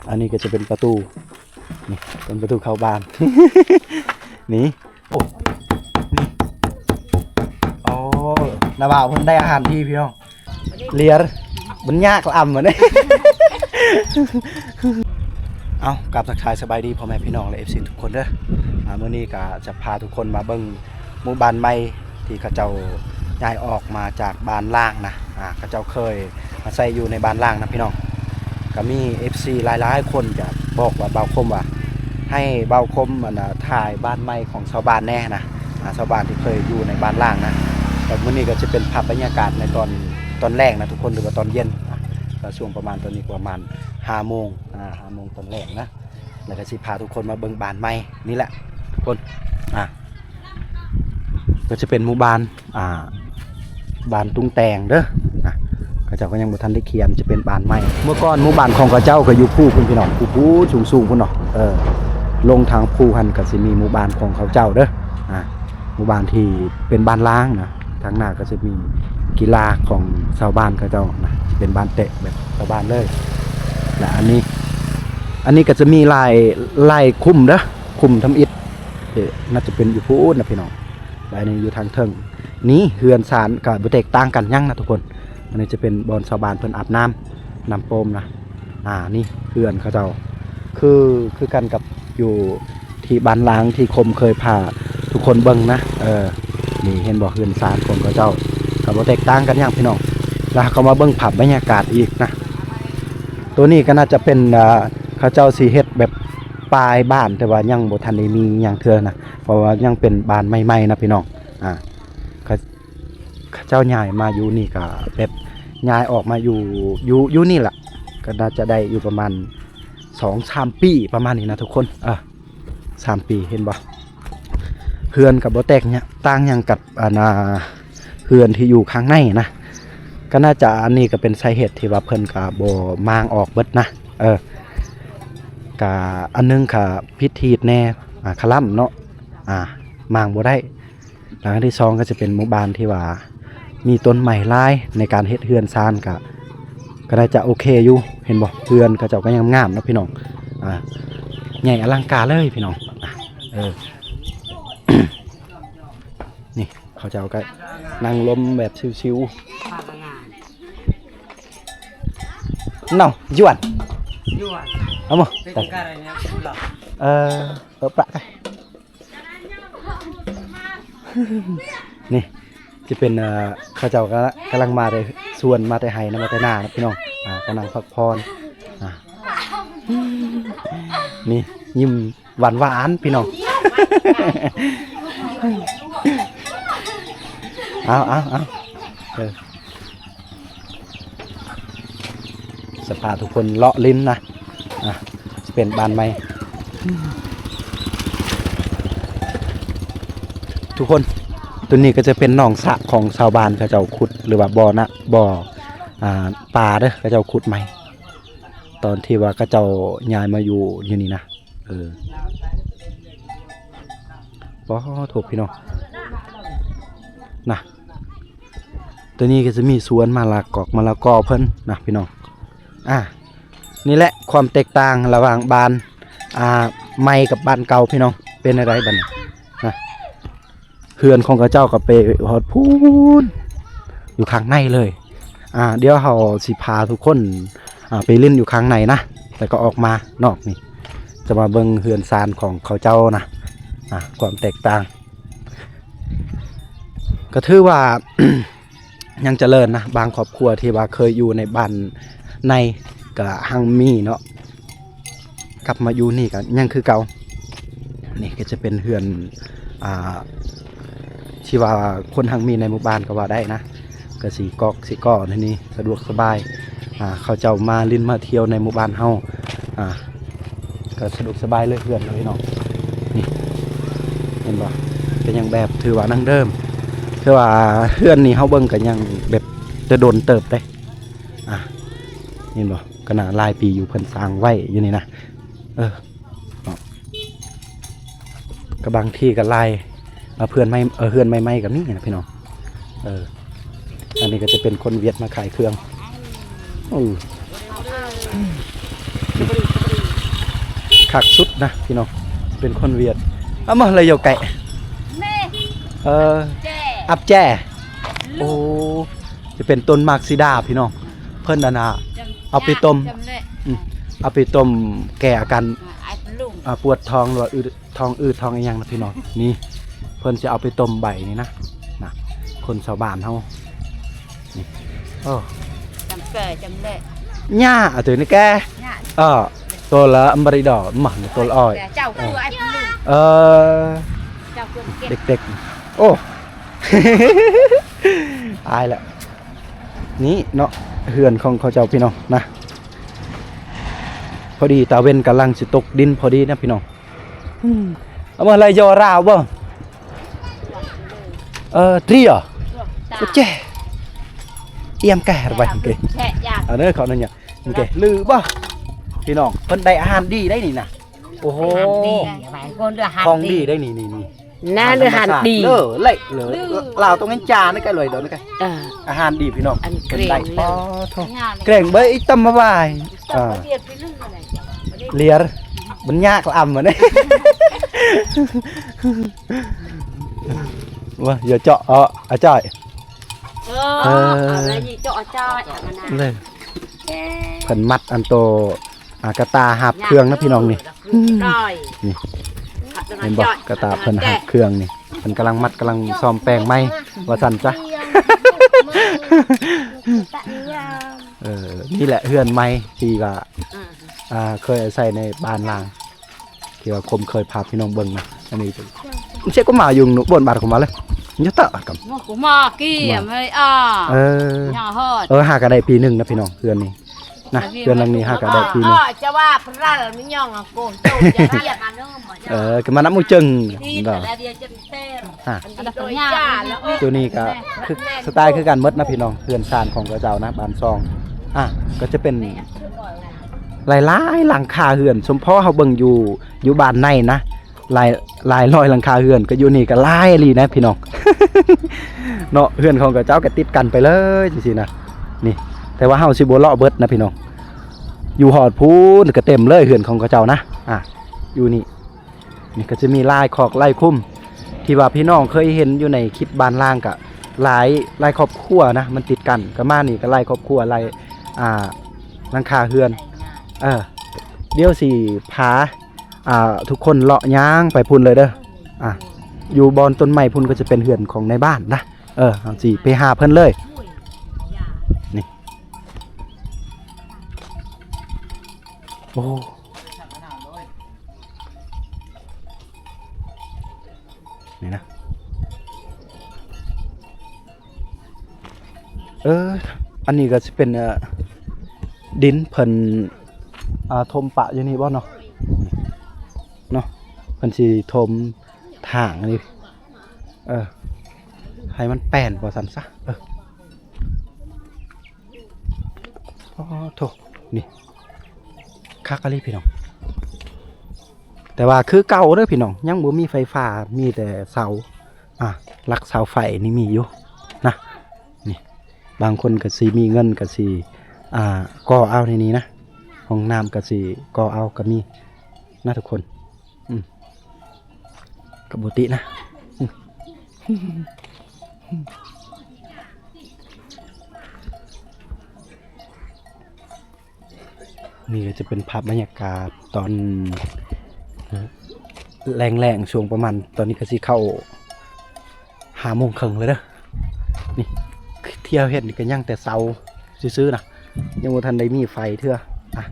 ອັນນີ້ກໍຈະເປັນປະຕູ ນີ້ເປັນປະຕູເຂົ້າບ້ານ ນີ້ ໂອ້ ນີ້ ໂອ້ ນ້າບ່າວເພິ່ນໄດ້ອາຫານທີ່ພີ່ນ້ອງ ເລຍ ມັນຍາກລະອຳ ເອົາ ກາບທັກທາຍສະບາຍດີພໍ່ແມ່ພີ່ນ້ອງ ແລະ ເອັຟຊີ ທຸກຄົນເດີ ອາ ມື້ນີ້ກະຈະພາທຸກຄົນມາເບິ່ງ ໝູ່ບ້ານໃໝ່ທີ່ເຂົາເຈົ້າຍ້າຍອອກມາຈາກບ້ານລ້າງນະ ອາ ເຂົາເຈົ້າເຄີຍອາໄສຢູ່ໃນບ້ານລ້າງນະພີ່ນ້ອງ ກະມີເອັຟຊີຫຼາຍໆຄົນຈະບອກວ່າ ບ່າວຄົມວ່າ ໃຫ້ບ່າວຄົມ ອັນນະ ຖ່າຍບ້ານໃໝ່ຂອງຊາວບ້ານແດ່ນະ ອາ ຊາວບ້ານທີ່ເຄີຍຢູ່ໃນບ້ານລ້າງນະ ແລ້ວມື້ນີ້ກໍຈະເປັນພາບບັນຍາກາດໃນຕອນ ຕອນແລງນະທຸກຄົນ ຫຼືວ່າຕອນເຢັນນະ ກໍຊ່ວງປະມານຕອນນີ້ປະມານຫ້າໂມງ ອາ ຫ້າໂມງຕອນແລງນະ ແລ້ວກໍຊິພາທຸກຄົນມາເບິ່ງບ້ານໃໝ່ນີ້ແຫຼະທຸກຄົນ ອາ ກໍຈະເປັນໝູ່ບ້ານ ອ່າ ບ້ານຕຸງແຕງເດີ ນະ ເຂົາເຈົ້າກໍຍັງບໍ່ທັນໄດ້ຂຽນ ຈະເປັນບ້ານໃໝ່ ເມື່ອກ່ອນໝູ່ບ້ານຂອງເຂົາເຈົ້າກໍຢູ່ພູພຸ້ນພີ່ນ້ອງ ພູໆ ສູງໆ ພຸ້ນເນາະ ເອີ ລົງທາງພູຫັ້ນກໍຊິມີໝູ່ບ້ານຂອງເຂົາເຈົ້າເດີ ອາ ໝູ່ບ້ານທີ່ເປັນບ້ານລ້າງນະ ທາງໜ້າກໍຈະມີກິລາຂອງຊາວບ້ານເຂົາເຈົ້ານະ ເປັນບ້ານເຕະແບບຊາວບ້ານເລີຍ ແລະ ອັນນີ້ ອັນນີ້ກໍຈະມີຫຼາຍ ຫຼາຍຄຸ້ມເດີ ຄຸ້ມທຳອິດ ເອີ ໜ້າຈະເປັນຢູ່ພຸ້ນນະພີ່ນ້ອງ ແລະ ອັນນີ້ຢູ່ທາງເທິງ ນີ້ເຮືອນຊານກໍບໍ່ແຕກຕ່າງກັນຫຍັງນະທຸກຄົນ ອັນນີ້ຈະເປັນບ່ອນຊາວບ້ານເພິ່ນອາບນ້ຳ ນ້ຳໂປ່ມນະ ອາ ນີ້ເຮືອນເຂົາເຈົ້າ ຄື ຄືກັນກັບຢູ່ທີ່ບ້ານລ້າງທີ່ຄົມເຄີຍພາທຸກຄົນເບິ່ງນະ ເອີ ນີ້ເຫັນບໍ່ ເຮືອນຊານຂອງເຂົາເຈົ້າ ກໍບໍ່ແຕກຕ່າງກັນຫຍັງພີ່ນ້ອງ ແລ້ວເຮົາກໍມາເບິ່ງພາບບັນຍາກາດອີກນະ ໂຕນີ້ກໍໜ້າຈະເປັນ ເອີ ເຂົາເຈົ້າຊິເຮັດແບບປາຍບ້ານ ແຕ່ວ່າຍັງບໍ່ທັນໄດ້ມີຫຍັງເທື່ອນະ ເພາະວ່າຍັງເປັນບ້ານໃໝ່ໆນະພີ່ນ້ອງ ອາ ເຂົາ ເຂົາເຈົ້າຍ້າຍມາຢູ່ນີ້ກໍແບບຍ້າຍອອກມາຢູ່ ຢູ່ ຢູ່ນີ້ລະ ກໍໜ້າຈະໄດ້ຢູ່ປະມານສອງສາມປີປະມານນີ້ນະທຸກຄົນ ເອີ ສາມປີ ເຫັນບໍ່ ເຮືອນກໍບໍ່ແຕກຫຍັງ ຕ່າງຫຍັງກັບ ອັນ ອ່າ ເຮືອນທີ່ຢູ່ຂ້າງໃນນະ ກໍໜ້າຈະ ອັນນີ້ກໍເປັນສາເຫດທີ່ວ່າເພິ່ນກໍບໍ່ມ້າງອອກເບິດນະ ເອີ ກະອັນໜຶ່ງກະພິດຖີດແດ່ ອາ ຄະລຳເນາະ ອາ ມ້າງບໍ່ໄດ້ ແລະ ອັນທີສອງກໍຈະເປັນໝູ່ບ້ານທີ່ວ່າມີຕົ້ນໄມ້ຫຼາຍ ໃນການເຮັດເຮືອນຊານກະ ກໍໜ້າຈະໂອເຄຢູ່ ເຫັນບໍ່ ເຮືອນເຂົາເຈົ້າກໍງາມໆເນາະພີ່ນ້ອງ ອາ ໃຫຍ່ອະລັງການເລີຍພີ່ນ້ອງ ອາ ເອີ ນີ້ເຂົາເຈົ້າກໍນັ່ງລົມແບບຊິວໆ No, Juan. Juan. Vamos. Te encargan ya, pula. ເອີ ເອີ ປະໄປ ນີ້ຈະເປັນ ເອີ ເຂົາເຈົ້າກະ ກຳລັງມາແຕ່ສວນ ມາແຕ່ໄຮ່ນະ ມາແຕ່ນານະພີ່ນ້ອງ ອາ ກຳລັງພັກຜ່ອນ ອາ ນີ້ຍິ້ມ ຫວານໆ ພີ່ນ້ອງ ເອົາ ເອົາ ເອົາ ເອີ ສະພາທຸກຄົນເລາະຫຼິ້ນນະ ອາ ຈະເປັນບ້ານໃໝ່ ທຸກຄົນ ໂຕນີ້ກໍຈະເປັນໜອງສະຂອງຊາວບ້ານເຂົາເຈົ້າຂຸດ ຫຼືວ່າບໍ່ນະ ບໍ່ ອາ ປາເດີ ເຂົາເຈົ້າຂຸດໃໝ່ ຕອນທີ່ວ່າເຂົາເຈົ້າຍ້າຍມາຢູ່ ຢູ່ນີ້ນະ. ເອີ ປາໂທ ພີ່ນ້ອງ ນະ ໂຕນີ້ກໍຈະມີສວນມະລະກອກ ມະລະກອເພິ່ນນະພີ່ນ້ອງ. ອ່າ ນີ້ແຫຼະຄວາມແຕກຕ່າງລະຫວ່າງບ້ານ ອ່າ ໃໝ່ກັບບ້ານເກົ່າພີ່ນ້ອງ. ເປັນແນວໃດບັດນີ້ນະ? ເຮືອນຂອງເຂົາເຈົ້າກໍໄປຮອດພຸ້ນ ຢູ່ຂ້າງໃນເລີຍ. ອ່າ ດຽວເຮົາຊິພາທຸກຄົນ ອ່າ ໄປຫຼິ້ນຢູ່ຂ້າງໃນນະ ແລ້ວກໍອອກມານອກນີ້ ຈະມາເບິ່ງເຮືອນຊານຂອງເຂົາເຈົ້ານະ. ອ່າ ຄວາມແຕກຕ່າງ ກໍຖືວ່າຍັງຈະເລີນນະ. ບາງຄອບຄົວທີ່ວ່າເຄີຍຢູ່ໃນບ້ານໃນກໍຮັ່ງມີເນາະ ກັບມາຢູ່ນີ້ກໍຍັງຄືເກົ່າ. ນີ້ກໍຈະເປັນເຮືອນ ອ່າ ທີ່ວ່າຄົນຮັ່ງມີໃນໝູ່ບ້ານກໍວ່າໄດ້ນະ. ກໍຊິກອກຊິກໍໃນນີ້ສະດວກສະບາຍ. ອ່າ ເຂົາເຈົ້າມາຫຼິ້ນມາທ່ຽວໃນໝູ່ບ້ານເຮົາ ອ່າ ກໍສະດວກສະບາຍເລີຍເຮືອນເຮົາພີ່ນ້ອງ. ນີ້ ເຫັນບໍ່ ກໍຍັງແບບຖືວ່າດັ້ງເດີມ. ຄືວ່າເຮືອນນີ້ເຮົາເບິ່ງກໍຍັງແບບແຕ່ດົນເຕີບເດ້. ອ່າ ເຫັນບໍ່ ຂະໜາດຫຼາຍປີຢູ່ ເພິ່ນສ້າງໄວ້ຢູ່ນີ້ນະ. ເອີ ເນາະ ກໍບາງທີກໍຫຼາຍ ເອີ ເພື່ອນໃໝ່ ເອີ ເຮືອນໃໝ່ໆກໍມີນະພີ່ນ້ອງ. ເອີ ອັນນີ້ກໍຈະເປັນຄົນຫວຽດມາຂາຍເຄື່ອງ. ເອີ ນີ້ ຄັກສຸດນະພີ່ນ້ອງ ເປັນຄົນຫວຽດ. ເອົາມາລະໂຍແກະ ເອີ ອັບແຈ. ໂອ້ ຈະເປັນຕົ້ນໝາກສີດາພີ່ນ້ອງ ເພິ່ນອັນນ່າ ເອົາໄປຕົ້ມ ອືມ ເອົາໄປຕົ້ມແກ້ອາການ ອາ ປວດທ້ອງ ຫຼືວ່າອືດ ທ້ອງອືດທ້ອງອີ່ຫຍັງນະພີ່ນ້ອງ. ນີ້ເພິ່ນຊິເອົາໄປຕົ້ມໃບນີ້ນະ ນະ ຄົນຊາວບ້ານເຮົາ ນີ້ ໂອ້ ຈຳແປ ຈຳແລະ ຫຍ້າ ເອົາໂຕນີ້ແກ ຫຍ້າ ເອີ ໂຕລະອຳມະລິດອ ມາໂຕລະອ້ອຍ ເຈົ້າຄືອ້າຍຜູ້ໜຶ່ງ ເອີ ເຈົ້າຄືເກັບ ເດັກໆ ໂອ້ ອາຍລະ. ນີ້ເນາະ ເຮືອນຂອງເຂົາເຈົ້າພີ່ນ້ອງນະ ພໍດີຕາເວັນກຳລັງຊິຕົກດິນພໍດີນະພີ່ນ້ອງ. ອືມ ເອົາມາໄລ່ຍໍລາວບໍ່? ເອີ ເຕຣີຍ ໂອເຄ ອຽມແກໄວ້ ໂອເຄ ອັນນີ້ຂໍອະນຸຍາດ ໂອເຄ ຫຼືບໍ່? ພີ່ນ້ອງ ເພິ່ນໄດ້ອາຫານດີໄດ໋ນີ້ນະ. ໂອ້ໂຫ ຂອງດີໄດ໋ນີ້ ນີ້ ນີ້ ນະ ອາຫານດີ ເລີ ເລ ເລີ ລາວຕ້ອງເຫັນຈານນະ ກະລວຍດອກນະ ກະ ເອີ ອາຫານດີພີ່ນ້ອງ ເພິ່ນໄດ້ ປາໂທ ແກງເບີອີກຕຳມາຫວາຍ ອ່າ ລຽນ ມັນຍາກລະອຳມັນ ວ່າຢ່າເຈາະ ເອີ ອາຈ້ອຍ ເອີ ເອີ ເອົາແລ້ວນີ້ເຈາະອາຈ້ອຍ ເລີຍ ເພິ່ນມັດອັນໂຕ ອ່າ ກະຕ່າຫາບເຄື່ອງນະພີ່ນ້ອງນີ້ ນີ້ ເຫັນບໍ່ ກະຕ່າເພິ່ນຫາບເຄື່ອງນີ້ ເພິ່ນກຳລັງມັດ ກຳລັງສ້ອມແປງໃໝ່ວ່າຊັ້ນຊະ. ເອີ ນີ້ແຫຼະເຮືອນໃໝ່ທີ່ວ່າ ອ່າ ເຄີຍອາໄສໃນບ້ານລ້າງ ທີ່ວ່າຄົມເຄີຍພາພີ່ນ້ອງເບິ່ງນະ. ອັນນີ້ເຊກະມາຢູ່ບ່ອນບ້ານເຂົາມາເລີຍ ຍະຕະກັມ ມາກີ ເອີ ເອີ ຫາກະໄດ້ປີໜຶ່ງນະພີ່ນ້ອງ ເຮືອນນີ້ ນະ ເຮືອນຫຼັງນີ້ຫາກະໄດ້ປີໜຶ່ງ ຈະວ່າພະລາລະມີຫຍັງໂກໂຈ ເອີ ກະມານຳໝູ່ເຈີງ ໂຕນີ້ກະຄືສະໄຕຄືກັນໝົດນະພີ່ນ້ອງ ເຮືອນຊານຂອງເຂົາເຈົ້ານະ ບ້ານຊ່ອງ ອ່າ ກະຈະເປັນຫຼາຍໆຫຼັງຄາເຮືອນ ສົມພໍເຮົາເບິ່ງຢູ່ ຢູ່ບ້ານໃນນະ ຫຼາຍ ຫຼາຍຮ້ອຍຫຼັງຄາເຮືອນ ກະຢູ່ນີ້ກະຫຼາຍອີ່ຫຼີນະພີ່ນ້ອງ ເນາະ ເຮືອນຂອງເຂົາເຈົ້າກະຕິດກັນໄປເລີຍຈັ່ງຊີ້ນະ ນີ້ ແຕ່ວ່າເຮົາຊິບໍ່ເລາະເບິດນະພີ່ນ້ອງ ຢູ່ຮອດພຸ້ນກະເຕັມເລີຍເຮືອນຂອງເຂົາເຈົ້ານະ ອ່າ ຢູ່ນີ້ ນີ້ກະຈະມີຫຼາຍຄອກຫຼາຍຄຸ້ມ ທີ່ວ່າພີ່ນ້ອງເຄີຍເຫັນຢູ່ໃນຄລິບບ້ານລ້າງກະຫຼາຍ ຫຼາຍຄອບຄົວນະ ມັນຕິດກັນ ກະມານີ້ກະຫຼາຍຄອບຄົວ ຫຼາຍ ອ່າ ຫຼັງຄາເຮືອນ ເອີ ດຽວຊິພາ ອ່າ ທຸກຄົນເລາະຍ່າງໄປພຸ້ນເລີຍເດີ ອ່າ ຢູ່ບ່ອນຕົ້ນໄມ້ພຸ້ນກະຈະເປັນເຮືອນຂອງນາຍບ້ານນະ ເອີ ເຮົາຊິໄປຫາເພິ່ນເລີຍ ນີ້ ໂອ້ ນີ້ນະ ເອີ ອັນນີ້ກະຊິເປັນ ເອີ ດິນເພິ່ນ ອ່າ ຖົມປະຢູ່ນີ້ບໍ່ເນາະ ເນາະ ເພິ່ນຊິຖົມຖາງນີ້ ເອີ ໃຫ້ມັນແປນວ່າຊັ້ນຊະ ເອີ ອໍໂທ້ ນີ້ຄັກອີ່ຫຼີພີ່ນ້ອງ ແຕ່ວ່າຄືເກົ່າເດີພີ່ນ້ອງ ຍັງບໍ່ມີໄຟຟ້າ ມີແຕ່ເສົາ ອ່າ ຫຼັກເສົາໄຟນີ້ມີຢູ່ນະ ນີ້ ບາງຄົນກະຊິມີເງິນກະຊິ ອ່າ ກໍ່ເອົາໃນນີ້ນະ ຫ້ອງນ້ຳກະຊິກໍ່ເອົາກະມີນະທຸກຄົນ ອືມ ກະບໍ່ຕິນະ ນີ້ກະຈະເປັນພາບບັນຍາກາດຕອນແລງໆ ຊ່ວງປະມານ ຕອນນີ້ກະຊິເຂົ້າຫ້າໂມງເຄິ່ງແລ້ວເດີ ນີ້ ທີ່ເຮົາເຫັນນີ້ກະຍັງແຕ່ເສົາຊື່ໆນະ ຍັງບໍ່ທັນໄດ້ມີໄຟເທື່ອ ອ່ະ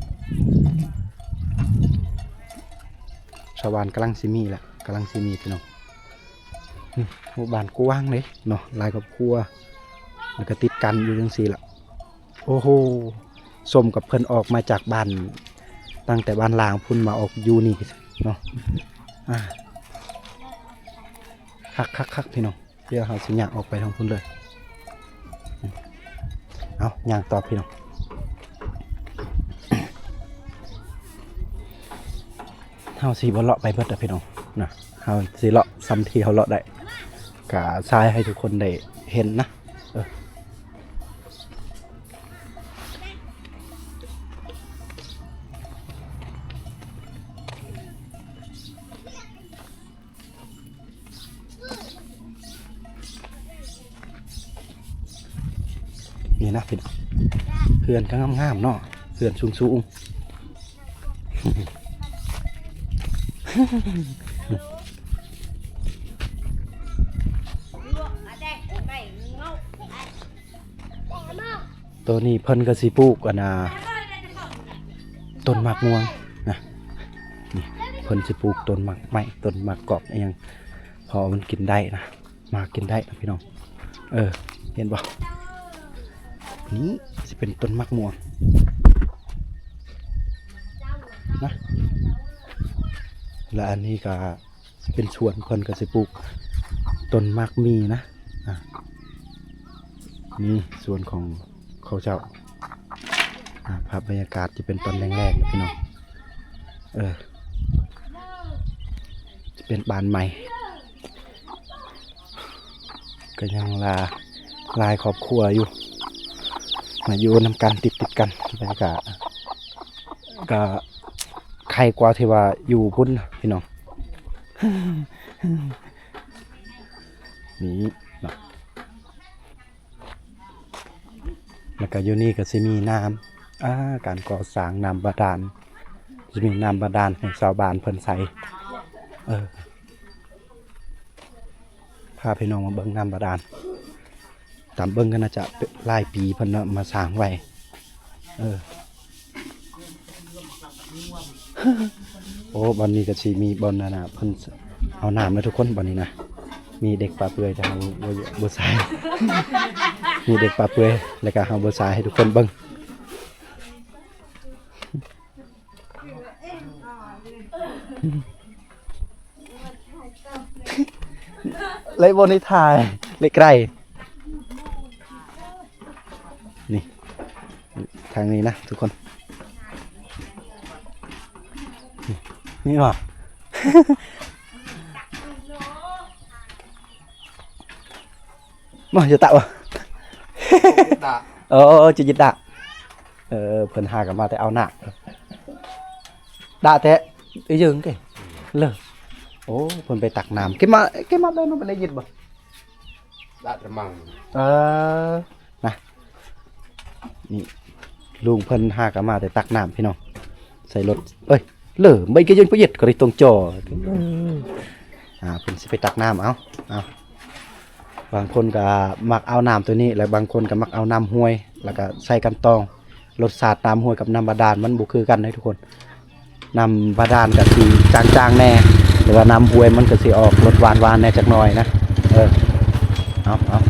ຊາວບ້ານກຳລັງຊິມີລະ ກຳລັງຊິມີພີ່ນ້ອງ ໝູ່ບ້ານກວ້າງເດ້ເນາະ ຫຼາຍຄອບຄົວ ແລ້ວກະຕິດກັນຢູ່ຈັ່ງຊີ້ລະ ໂອ້ໂຫ ສົມກັບເພິ່ນອອກມາຈາກບ້ານ ຕັ້ງແຕ່ບ້ານລ້າງພຸ້ນມາອອກຢູ່ນີ້ເນາະ ອ່າ ຄັກໆໆ ພີ່ນ້ອງ ດຽວເຮົາຊິຍ່າງອອກໄປທາງພຸ້ນເລີຍ ເອົາ ຍ່າງຕໍ່ພີ່ນ້ອງ ເຮົາຊິບໍ່ເລາະໄປເບິດດອກພີ່ນ້ອງນະ ເຮົາຊິເລາະສ່ຳທີ່ເຮົາເລາະໄດ້ ກະສາຍໃຫ້ທຸກຄົນໄດ້ເຫັນນະ ເອີ ນີ້ ນີ້ນະພີ່ນ້ອງ ເຮືອນກໍງາມໆເນາະ ເຮືອນສູງໆ. ໂຕນີ້ເພິ່ນກໍຊິປູກອັນນ່າ ຕົ້ນໝາກມ່ວງນະ ນີ້ເພິ່ນຊິປູກຕົ້ນໝາກໄມ້ ຕົ້ນໝາກກອກອີ່ຫຍັງ ເພາະວ່າມັນກິນໄດ້ນະ ໝາກກິນໄດ້ນະພີ່ນ້ອງ. ເອີ ເຫັນບໍ່ ນີ້ຊິເປັນຕົ້ນໝາກມ່ວງນະ ແລະ ອັນນີ້ກໍ ເປັນສວນ ເພິ່ນກໍຊິປູກຕົ້ນໝາກມີນະ. ອາ ນີ້ສວນຂອງເຂົາເຈົ້າ. ອາ ພາບບັນຍາກາດຈະເປັນຕອນແລງໆນະພີ່ນ້ອງ. ເອີ ຈະເປັນບ້ານໃໝ່ ກໍຍັງລາ ຫຼາຍຄອບຄົວຢູ່ ມາຢູ່ນຳກັນຕິດໆກັນ ບັນຍາກາດ ກໍໄຄກວ່າທີ່ວ່າຢູ່ພຸ້ນພີ່ນ້ອງ. ນີ້ເນາະ ແລ້ວກໍຢູ່ນີ້ກໍຊິມີນ້ຳ ອາ ການກໍ່ສ້າງນ້ຳບາດານ ຊິມີນ້ຳບາດານໃຫ້ຊາວບ້ານເພິ່ນໃຊ້. ເອີ ພາພີ່ນ້ອງມາເບິ່ງນ້ຳບາດານ ຕາມເບິ່ງກໍໜ້າຈະຫຼາຍປີເພິ່ນເນາະ ມາສ້າງໄວ້. ເອີ ໂອ້ ບ່ອນນີ້ກໍຊິມີບ່ອນນັ້ນນະ ເພິ່ນເອົານ້ຳນະທຸກຄົນ ບ່ອນນີ້ນະ ມີເດັກປະເປືອຍ ແຕ່ເຮົາບໍ່ ບໍ່ສາຍ ມີເດັກປະເປືອຍ ແລ້ວກໍເຮົາບໍ່ສາຍໃຫ້ທຸກຄົນເບິ່ງ. ເລີຍບໍ່ໄດ້ຖ່າຍ ເລີຍໄກລ ນີ້ ທາງນີ້ນະທຸກຄົນ ນີ້ ນີ້ບໍ່ ມາ ຈະຕະບໍ່ ດາ ໂອ້ ຈະຢິດດາ ເອີ ເພິ່ນຫາກັນມາແຕ່ເອົາໜ້າ ດາແຕ່ ອີ່ເຢິງເດ້ ເລີ ໂອ້ ເພິ່ນໄປຕັກນ້ຳ ເກັບມາ ເກັບມາໄດ້ເນາະ ບໍ່ໄດ້ຍິດບໍ່ ດາແຕ່ມັງ ເອີ ນະ ນີ້ ລຸງເພິ່ນຫາກະມາແຕ່ຕັກນ້ຳພີ່ນ້ອງ ໃສ່ລົດ ເອີຍ ເລີ ໃບກະຍົນປະເຢັດກະໄດ້ຕົງຈໍ ອາ ເພິ່ນຊິໄປຕັກນ້ຳ ເອົາ ເອົາ ບາງຄົນກະມັກເອົານ້ຳໂຕນີ້ ແລະ ບາງຄົນກະມັກເອົານ້ຳຫ້ວຍ ແລ້ວກະໃສ່ກັນຕອງ ລົດຊາດນ້ຳຫ້ວຍກັບນ້ຳບາດານມັນບໍ່ຄືກັນເດ້ທຸກຄົນ. ນ້ຳບາດານກະຊິຈາງໆແດ່ ແຕ່ວ່ານ້ຳຫ້ວຍມັນກະຊິອອກລົດຫວານໆແດ່ຈັກໜ້ອຍນະ ເອີ ເອົາ ເອົາ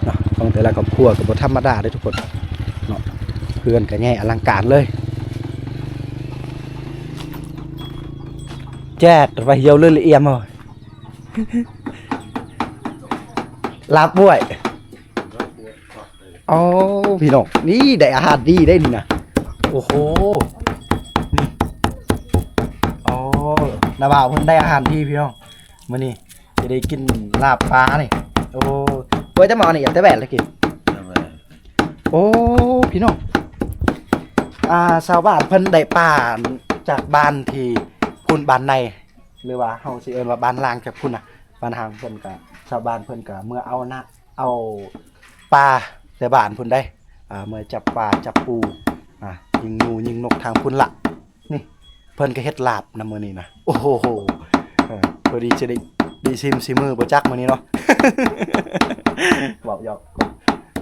ເນາະ ຂອງແຕ່ລະຄອບຄົວກະບໍ່ທຳມະດາເດ້ທຸກຄົນເນາະ ເຮືອນກະໃຫຍ່ອະລັງການເລີຍ ແຈດ ໄປຮຽວເລີຍລະອຽມເອີຍ ລາບບ້ວຍ. ໂອ້ ພີ່ນ້ອງ ນີ້ໄດ້ອາຫານດີເດ້ນີ້ນະ ໂອ້ໂຫ ນີ້ ໂອ້ ນ້າບ່າວເພິ່ນໄດ້ອາຫານດີພີ່ນ້ອງ ມື້ນີ້ຈະໄດ້ກິນລາບປານີ້ ໂອ້ ເວີຍ ຈະມາເອົານີ້ ແຕ່ແບດລະກິນ ໂອ້ ພີ່ນ້ອງ ອ່າ ຊາວບ້ານເພິ່ນໄດ້ປາຈາກບ້ານທີ່ພຸ້ນ ບ້ານໃນ ຫຼືວ່າເຮົາຊິເອີ້ນວ່າບ້ານລ່າງຈາກພຸ້ນນະ ບ້ານຮ່າງເພິ່ນກະ ຊາວບ້ານເພິ່ນກະເມືອເອົານະ ເອົາປາແຕ່ບ້ານພຸ້ນໃດ໋ ອ່າ ເມືອຈັບປາຈັບປູ ອ່າ ຍິງໜູຍິງນົກທາງພຸ້ນລະ ນີ້ ເພິ່ນກະເຮັດລາບນຳມື້ນີ້ນະ ໂອ້ໂຫ ເອີ ພໍດີຊິໄດ້ ໄດ້ຊິມສີມືບໍ່ຈັກມື້ນີ້ເນາະ ເວົ້າຫຍອກ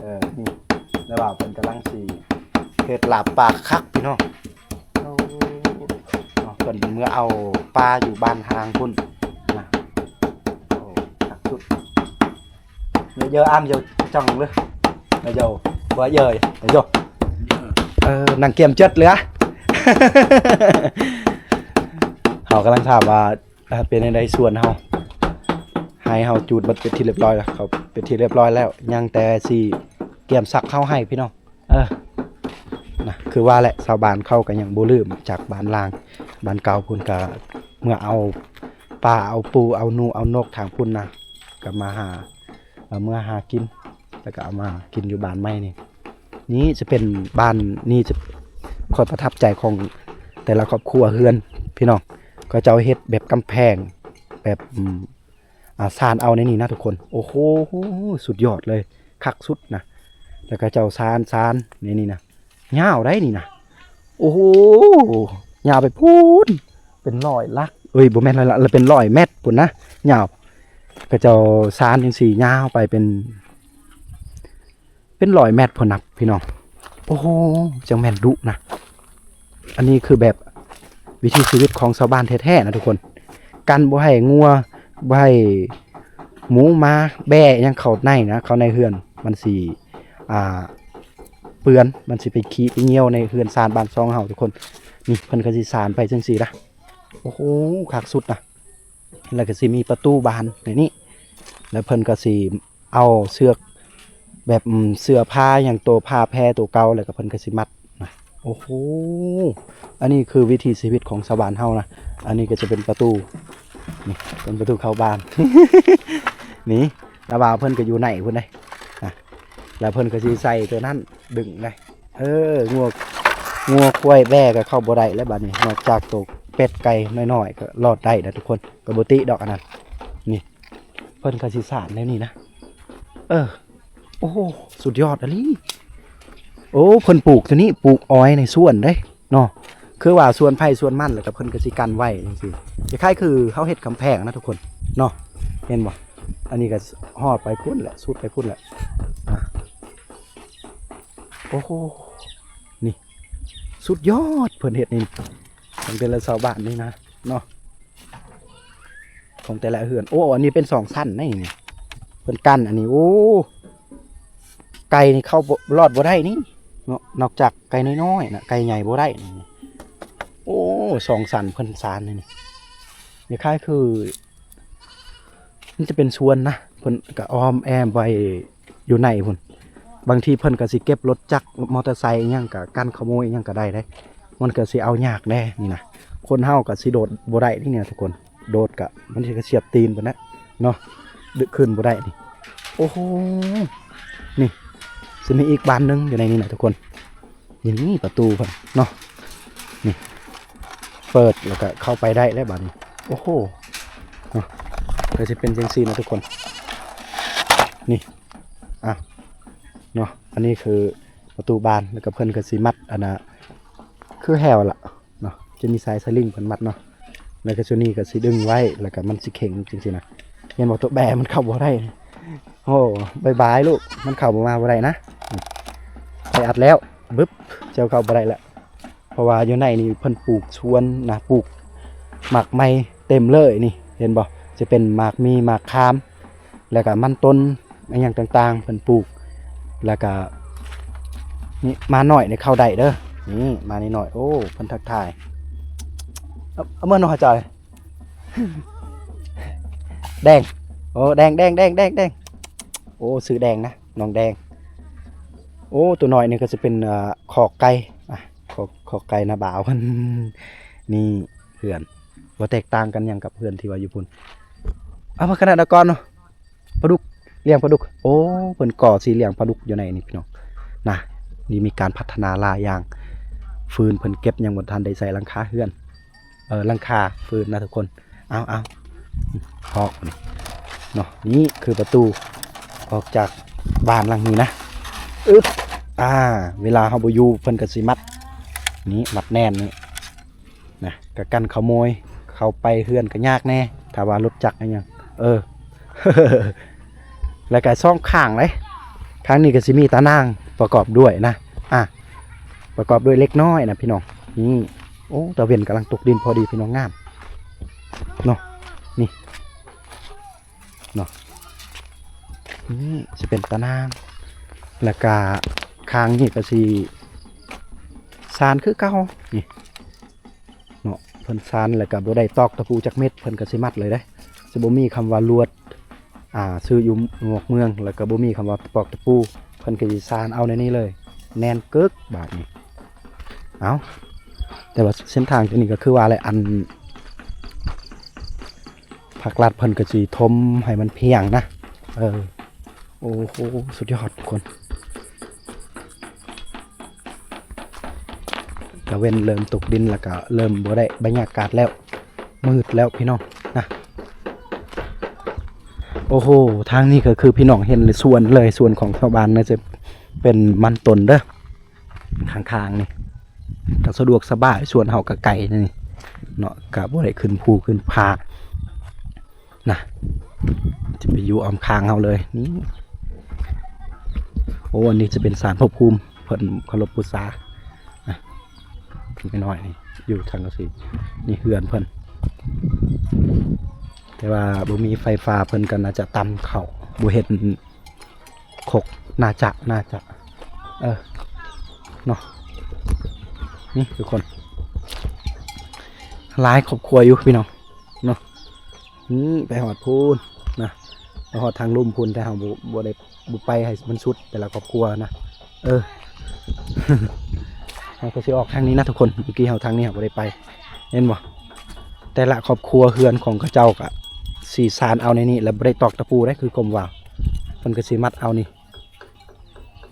ເອີ ນີ້ ແລ້ວວ່າເພິ່ນກຳລັງຊິເຮັດລາບປາຄັກພີ່ນ້ອງ. ໂອ້ ເນາະ ເພິ່ນເມືອເອົາປາຢູ່ບ້ານທາງພຸ້ນນະ ໂອ້ ຄັກສຸດ ເຢີອານເຢີຈັງເລີຍ ເຢີບໍ່ເຢີ ເຢີ ເອີ ນັ່ງກຽມເຈີດເລີຍ ເຮົາກຳລັງຖາມວ່າ ເປັນຈັ່ງໃດສວນເຮົາ ໄຮ່ເຮົາຈູດເບິດເປັນທີ່ລຽບຮ້ອຍແລ້ວ ເຂົາເປັນທີ່ລຽບຮ້ອຍແລ້ວ ຍັງແຕ່ຊິກຽມສັກເຂົ້າໃຫ້ພີ່ນ້ອງ. ເອີ ນະ ຄືວ່າແຫຼະ ຊາວບ້ານເຂົາກໍຍັງບໍ່ລືມຈາກບ້ານລ່າງ ບ້ານເກົ່າພຸ້ນ ກໍເມືອເອົາປາ ເອົາປູ ເອົາໜູ ເອົານົກທາງພຸ້ນນະ ກໍມາຫາ ເອົາເມືອຫາກິນ ແລ້ວກໍເອົາມາກິນຢູ່ບ້ານໃໝ່ນີ້. ນີ້ຈະເປັນບ້ານ ນີ້ຈະ ຂ້ອຍປະທັບໃຈຂອງແຕ່ລະຄອບຄົວເຮືອນ ພີ່ນ້ອງ ເຂົາເຈົ້າເຮັດແບບກຳແພງ ແບບ ອາ ອ່າ ສານເອົາໃນນີ້ນະທຸກຄົນ. ໂອ້ໂຫ ສຸດຍອດເລີຍ ຄັກສຸດນະ. ແລ້ວເຂົາເຈົ້າສານ ສານໃນນີ້ນະ ຍາວໄດ໋ນີ້ນະ. ໂອ້ໂຫ ຍາວໄປພຸ້ນ ເປັນຮ້ອຍຫຼັກ ເອີຍ ບໍ່ແມ່ນຮ້ອຍຫຼັກ ລະເປັນຮ້ອຍແມັດພຸ້ນນະ ຍາວ. ເຂົາເຈົ້າສານຈັ່ງຊີ້ຍາວໄປເປັນ ເປັນຮ້ອຍແມັດພຸ້ນນະພີ່ນ້ອງ. ໂອ້ໂຫ ຈັ່ງແມ່ນດຸນະ. ອັນນີ້ຄືແບບວິຖີຊີວິດຂອງຊາວບ້ານແທ້ໆນະທຸກຄົນ. ກັນບໍ່ໃຫ້ງົວ ບໍ່ໃຫ້ໝູໝາແບ້ຫຍັງເຂົ້າໃນນະ ເຂົ້າໃນເຮືອນ ມັນຊິ ອ່າ ເປື້ອນ ມັນຊິໄປຂີ້ໄປຍ່ຽວໃນເຮືອນຊານບ້ານຊ່ອງເຮົາທຸກຄົນ. ນີ້ເພິ່ນກໍຊິສານໄປຈັ່ງຊີ້ລະ. ໂອ້ໂຫ ຄັກສຸດນະ. ແລ້ວກໍຊິມີປະຕູບານໃນນີ້ ແລ້ວເພິ່ນກໍຊິເອົາເຊືອກແບບ ອືມ ເສື້ອຜ້າຫຍັງ ໂຕຜ້າແພໂຕເກົ່າ ແລ້ວກໍເພິ່ນກໍຊິມັດນະ. ໂອ້ໂຫ ອັນນີ້ຄືວິຖີຊີວິດຂອງຊາວບ້ານເຮົານະ. ອັນນີ້ກໍຈະເປັນປະຕູ ນີ້ເປັນປະຕູເຂົ້າບ້ານ ນີ້ ລາວວ່າເພິ່ນກໍຢູ່ໃນພຸ້ນເດ້ນະ. ແລ້ວເພິ່ນກໍຊິໃສ່ໂຕນັ້ນດຶງໄດ້. ເອີ ງົວ ງົວຄວາຍແບ້ກໍເຂົ້າບໍ່ໄດ້ແລ້ວບາດນີ້ ນອກຈາກໂຕເປັດໄກ່ນ້ອຍໆກໍລອດໄດ້ນະທຸກຄົນ ກໍບໍ່ຕິດອກອັນນັ້ນ. ນີ້ເພິ່ນກໍຊິສານແນວນີ້ນະ. ເອີ ໂອ້ໂຫ ສຸດຍອດອີ່ຫຼີ. ໂອ້ ເພິ່ນປູກໂຕນີ້ ປູກອ້ອຍໃນສວນເດ້ເນາະ ຄືວ່າສວນໃຜສວນມັນ ແລ້ວກໍເພິ່ນກໍຊິກັ້ນໄວ້ຈັ່ງຊີ້ ຄ້າຍໆຄືເຮົາເຮັດກຳແພງນະທຸກຄົນເນາະ. ເຫັນບໍ່ ອັນນີ້ກໍຮອດໄປພຸ້ນແຫຼະ ສຸດໄປພຸ້ນແຫຼະ. ອ່າ ໂອ້ໂຫ ນີ້ ສຸດຍອດ ເພິ່ນເຮັດນີ້ ຂອງແຕ່ລະຊາວບ້ານນີ້ນະເນາະ ຂອງແຕ່ລະເຮືອນ. ໂອ້ ອັນນີ້ເປັນສອງຊັ້ນໃດ໋ນີ້ ເພິ່ນກັ້ນອັນນີ້. ໂອ້ ໄກ່ນີ້ເຂົ້າບໍ່ ລອດບໍ່ໄດ້ນີ້ເນາະ ນອກຈາກໄກ່ນ້ອຍໆນະ ໄກ່ໃຫຍ່ບໍ່ໄດ້ນີ້. ໂອ້ ສອງຊັ້ນເພິ່ນສານນີ້ ຄ້າຍໆຄື ມັນຈະເປັນສວນນະ ເພິ່ນກະອ້ອມແອ້ມໄວ້ຢູ່ໃນພຸ້ນ. ບາງທີເພິ່ນກະຊິເກັບລົດຈັກ ມໍເຕີໄຊອີ່ຫຍັງ ກະກັນຂະໂມຍອີ່ຫຍັງກະໄດ້ເດ້ ມັນກະຊິເອົາຍາກແດ່ນີ້ນະ. ຄົນເຮົາກະຊິໂດດບໍ່ໄດ້ນີ້ນະທຸກຄົນ ໂດດກະມັນຊິກະສຽບຕີນພຸ້ນແຫຼະເນາະ ດຶກຂຶ້ນບໍ່ໄດ້ນີ້. ໂອ້ໂຫ ນີ້ຊິມີອີກບານໜຶ່ງຢູ່ໃນນີ້ນະທຸກຄົນ. ນີ້ປະຕູເພິ່ນເນາະ ນີ້ເປີດແລ້ວກໍເຂົ້າໄປໄດ້ແລ້ວບາດນີ້. ໂອ້ໂຫ ເນາະ ກໍຊິເປັນຈັ່ງຊີ້ນະທຸກຄົນ. ນີ້ ອ່ະ ເນາະ ອັນນີ້ຄືປະຕູບານ ແລ້ວກໍເພິ່ນກໍຊິມັດອັນນ່າ ຄືແຮ້ວລະເນາະ ຈະມີສາຍສະລິງເພິ່ນມັດເນາະ. ແລ້ວກໍໂຊນີ້ກໍຊິດຶງໄວ້ ແລ້ວກໍມັນຊິເຄັ່ງຈັ່ງຊີ້ນະ. ເຫັນບໍ່ ໂຕແບ້ມັນເຂົ້າບໍ່ໄດ້. ໂອ້ ບາຍບາຍລູກ ມັນເຂົ້າບໍ່ມາບໍ່ໄດ້ນະ. ໄປອັດແລ້ວ ບຶບ ເຈົ້າເຂົ້າບໍ່ໄດ້ລະ ເພາະວ່າຢູ່ໃນນີ້ເພິ່ນປູກສວນນະ ປູກໝາກໄມ້ເຕັມເລີຍນີ້ ເຫັນບໍ່ ຈະເປັນໝາກມີ່ ໝາກຄາມ ແລ້ວກະມັນຕົ້ນ ອີ່ຫຍັງຕ່າງໆ ເພິ່ນປູກ. ແລ້ວກະນີ້ ໝານ້ອຍນີ້ເຂົ້າໄດ້ເດີ ນີ້ໝານ້ອຍໆ. ໂອ້ ເພິ່ນທັກທາຍ ເອົາ ເອົາເມືອນ້ອງຫາຈອຍ ແດງ ໂອ້ ແດງ ແດງ ແດງ ແດງ ແດງ. ໂອ້ ຊື່ແດງນະ ນ້ອງແດງ. ໂອ້ ໂຕນ້ອຍນີ້ກໍຈະເປັນ ເອີ ຄອກໄກ່ ອ່ະ ຄອກ ຄອກໄກ່ນ້າບ່າວເພິ່ນ. ນີ້ເຮືອນ ບໍ່ແຕກຕ່າງກັນຫຍັງກັບເຮືອນທີ່ວ່າຢູ່ພຸ້ນ. ເອົາ ມາຂະໜາດດາກອນເນາະ ປາດຸກ ລ້ຽງປາດຸກ. ໂອ້ ເພິ່ນກໍຊິລ້ຽງປາດຸກຢູ່ໃນນີ້ພີ່ນ້ອງນະ. ນີ້ມີການພັດທະນາຫຼາຍຢ່າງ ຟືນເພິ່ນເກັບຍັງບໍ່ທັນໄດ້ໃສ່ຫຼັງຄາເຮືອນ ເອີ ຫຼັງຄາຟືນນະທຸກຄົນ. ເອົາ ເອົາ ອອກນີ້ເນາະ ນີ້ຄືປະຕູອອກຈາກບ້ານຫຼັງນີ້ນະ. ອຶບ ອ່າ ເວລາເຮົາບໍ່ຢູ່ເພິ່ນກໍຊິມັດ ນີ້ ມັດແໜ້ນນີ້ນະ ກະກັນຂະໂມຍເຂົ້າໄປເຮືອນກໍຍາກແດ່ ຖ້າວ່າລົດຈັກອີ່ຫຍັງ ເອີ ແລ້ວກະສອງຂ້າງເດ້ ຂ້າງນີ້ກໍຊິມີຕາໜ່າງປະກອບດ້ວຍນະ ອ່າ ປະກອບດ້ວຍເຫຼັກນ້ອຍນະພີ່ນ້ອງ. ນີ້ ໂອ້ ຕາເວັນກຳລັງຕົກດິນພໍດີພີ່ນ້ອງ ງາມເນາະ. ນີ້ເນາະ ນີ້ຊິເປັນຕາໜ່າງ ແລ້ວກະຂ້າງນີ້ກໍຊິສານຄືເກົ່າ ນີ້ ເນາະ ເພິ່ນສານແລ້ວກໍບໍ່ໄດ້ຕອກຕະປູຈັກເມັດ ເພິ່ນກໍຊິມັດເລີຍເດ້ ຊິບໍ່ມີຄຳວ່າລວດ ອ່າ ຊື້ຢູ່ນອກເມືອງ ແລ້ວກໍບໍ່ມີຄຳວ່າຕະປອກຕະປູ ເພິ່ນກໍຊິສານເອົາໃນນີ້ເລີຍ ແໜ້ນເກີກບາດນີ້. ເອົ້າ ແຕ່ວ່າເສັ້ນທາງຕົວນີ້ກໍຄືວ່າແຫຼະ ອັນ ພາກລັດເພິ່ນກໍຊິຖົມໃຫ້ມັນພຽງນະ ເອີ. ໂອ້ໂຫ ສຸດຍອດທຸກຄົນ ຕາເວັນເລີ່ມຕົກດິນ ແລ້ວກະເລີ່ມບໍ່ໄດ້ບັນຍາກາດແລ້ວ ມືດແລ້ວພີ່ນ້ອງນະ. ໂອ້ໂຫ ທາງນີ້ກໍຄືພີ່ນ້ອງເຫັນເລີຍ ສວນເລີຍ ສວນຂອງຊາວບ້ານນະ ຈະເປັນມັນຕົ້ນເດີ ຂ້າງໆນີ້ ກໍສະດວກສະບາຍ ສວນເຮົາກໍໃກ້ນີ້ເນາະ ກໍບໍ່ໄດ້ຂຶ້ນພູຂຶ້ນຜານະ ຈະໄປຢູ່ອ້ອມຂ້າງເຮົາເລີຍນີ້. ໂອ້ ອັນນີ້ຈະເປັນສານພະພູມ ເພິ່ນເຄົາລົບບູຊານະ ນ້ອຍໆນີ້ ຢູ່ທາງກະສີ ນີ້ເຮືອນເພິ່ນ ແຕ່ວ່າບໍ່ມີໄຟຟ້າ ເພິ່ນກໍໜ້າຈະຕຳເຂົ້າ ບໍ່ເຮັດຄົກ ໜ້າຈະ ໜ້າຈະ ເອີ ເນາະ ນີ້ທຸກຄົນ ຫຼາຍຄອບຄົວຢູ່ພີ່ນ້ອງເນາະ. ນີ້ໄປຮອດພຸ້ນນະ ໄປຮອດທາງລຸ່ມພຸ້ນ ແຕ່ເຮົາບໍ່ ບໍ່ໄດ້ ບໍ່ໄປໃຫ້ມັນສຸດແຕ່ລະຄອບຄົວນະ ເອີ ເຮົາກໍຊິອອກທາງນີ້ນະທຸກຄົນ ເມື່ອກີ້ເຮົາທາງນີ້ເຮົາບໍ່ໄດ້ໄປ ເຫັນບໍ່ ແຕ່ລະຄອບຄົວເຮືອນຂອງເຂົາເຈົ້າກະຊິຊານເອົາໃນນີ້ ແລ້ວບໍ່ໄດ້ຕອກຕະປູເດ້ ຄືຄວາມວ່າ ເພິ່ນກໍຊິມັດເອົານີ້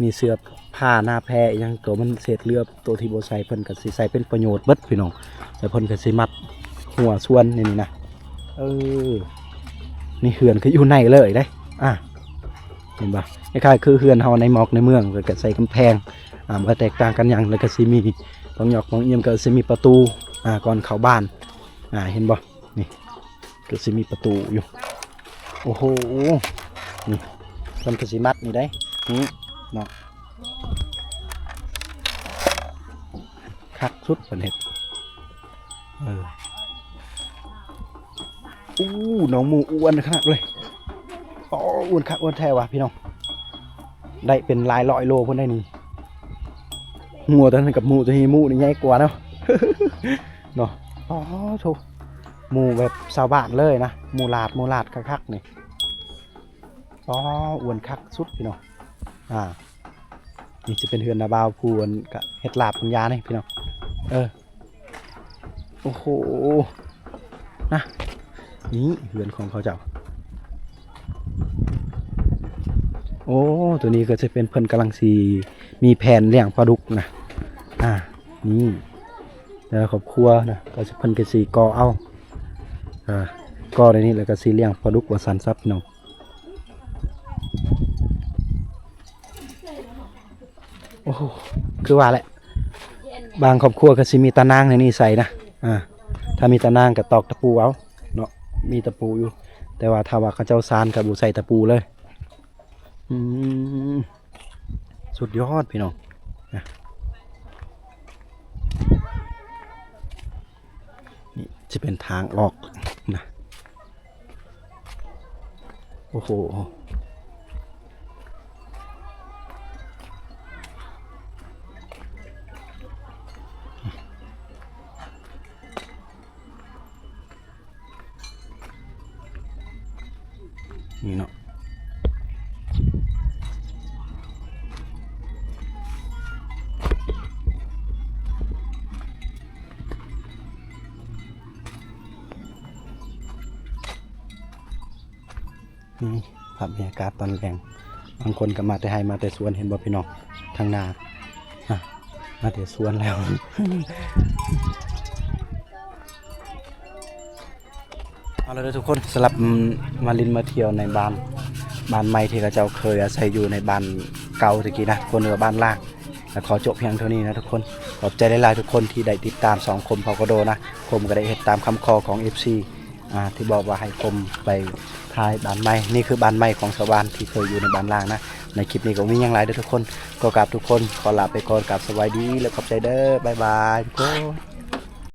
ມີເສື້ອຜ້າໜ້າແພອີ່ຫຍັງ ໂຕມັນເສດເຫຼືອ ໂຕທີ່ບໍ່ໃສ່ ເພິ່ນກໍຊິໃສ່ເປັນປະໂຫຍດເບິດພີ່ນ້ອງ ແລ້ວເພິ່ນກໍຊິມັດຫົວສວນໃນນີ້ນະ ເອີ ນີ້ເຮືອນຄືຢູ່ໃນເລີຍເດ້ ອ່າ ເຫັນບໍ່ ຄ້າຍໆຄືເຮືອນເຮົາໃນໝອກໃນເມືອງ ເພິ່ນກໍໃສ່ກຳແພງ ອ່າ ບໍ່ແຕກຕ່າງກັນຫຍັງ ແລ້ວກໍຊິມີປອງຫຍອກປອງອຽມ ກໍຊິມີປະຕູ ອ່າ ກ່ອນເຂົ້າບ້ານ ອ່າ ເຫັນບໍ່ ນີ້ ກໍຊິມີປະຕູຢູ່ ໂອ້ໂຫ ນີ້ ເພິ່ນກໍຊິມັດນີ້ໄດ໋ ນີ້ເນາະ ຄັກສຸດເພິ່ນເຮັດ ເອີ ອູ້ ນ້ອງໝູອ້ວນຂະໜາດເລີຍ ອໍ ອ້ວນຄັກອ້ວນແທ້ວ່າພີ່ນ້ອງ ໄດ້ເປັນຫຼາຍຮ້ອຍໂລພຸ້ນໄດ໋ນີ້ ງົວຕົວນັ້ນກັບໝູຕົວນີ້ ໝູນີ້ໃຫຍ່ກວ່າເນາະ ເນາະ ອໍ ໂທ້ ໝູແບບຊາວບ້ານເລີຍນະ ໝູລາດ ໝູລາດຄັກໆນີ້ ອໍ ອ້ວນຄັກສຸດພີ່ນ້ອງ ອ່າ ນີ້ຈະເປັນເຮືອນນ້າບ່າວຜູ້ອັນກະເຮັດລາບປັນຍານີ້ພີ່ນ້ອງ ເອີ ໂອ້ໂຫ ນະ ນີ້ເຮືອນຂອງເຂົາເຈົ້າ ໂອ້ ຕົວນີ້ກໍຈະເປັນ ເພິ່ນກຳລັງຊິມີແຜນລ້ຽງປາດຸກນະ ອ່າ ນີ້ ແຕ່ລະຄອບຄົວນະ ກໍຊິ ເພິ່ນກໍຊິກໍ່ເອົາ ອ່າ ກໍ່ໃນນີ້ ແລ້ວກໍຊິລ້ຽງປາດຸກວ່າຊັ້ນຊະພີ່ນ້ອງ ໂອ້ໂຫ ຄືວ່າແຫຼະ ບາງຄອບຄົວກໍຊິມີຕາໜ່າງໃນນີ້ໃສ່ນະ ອ່າ ຖ້າມີຕາໜ່າງກໍຕອກຕະປູເອົາເນາະ ມີຕະປູຢູ່ ແຕ່ວ່າຖ້າວ່າເຂົາເຈົ້າຊານກໍບໍ່ໃສ່ຕະປູເລີຍ ອືມ ສຸດຍອດພີ່ນ້ອງ ນະ ນີ້ຈະເປັນທາງອອກນະ ໂອ້ໂຫ ນີ້ເນາະ ນີ້ພາບບັນຍາກາດຕອນແລງ ບາງຄົນກໍມາແຕ່ໄຮ່ມາແຕ່ສວນ ເຫັນບໍ່ພີ່ນ້ອງ ທາງໜ້າ ອ່າ ມາແຕ່ສວນແລ້ວ ເອົາລະເດີທຸກຄົນ ສຳລັບ ອືມ ມາຫຼິ້ນມາທ່ຽວໃນບ້ານ ບ້ານໃໝ່ທີ່ເຂົາເຈົ້າເຄີຍອາໄສຢູ່ໃນບ້ານເກົ່າແຕ່ກີ້ນະທຸກຄົນ ຫຼືວ່າບ້ານລ້າງ ແລະ ຂໍຈົບພຽງເທົ່ານີ້ນະທຸກຄົນ ຂອບໃຈຫຼາຍໆທຸກຄົນທີ່ໄດ້ຕິດຕາມຊ່ອງຄົມເຜົ່າກະໂດນະ ຄົມກໍໄດ້ເຮັດຕາມຄຳຂໍຂອງເອັຟຊີ ອ່າ ທີ່ບອກວ່າໃຫ້ຄົມໄປຖ່າຍບ້ານໃໝ່ ນີ້ຄືບ້ານໃໝ່ຂອງຊາວບ້ານທີ່ເຄີຍຢູ່ໃນບ້ານລ້າງນະ ໃນຄລິບນີ້ກໍບໍ່ມີຫຍັງຫຼາຍເດີທຸກຄົນ ຂໍກາບທຸກຄົນ ຂໍລາໄປກ່ອນ ກາບສະບາຍດີ ແລະ ຂອບໃຈເດີ ບາຍບາຍທຸກຄົນ.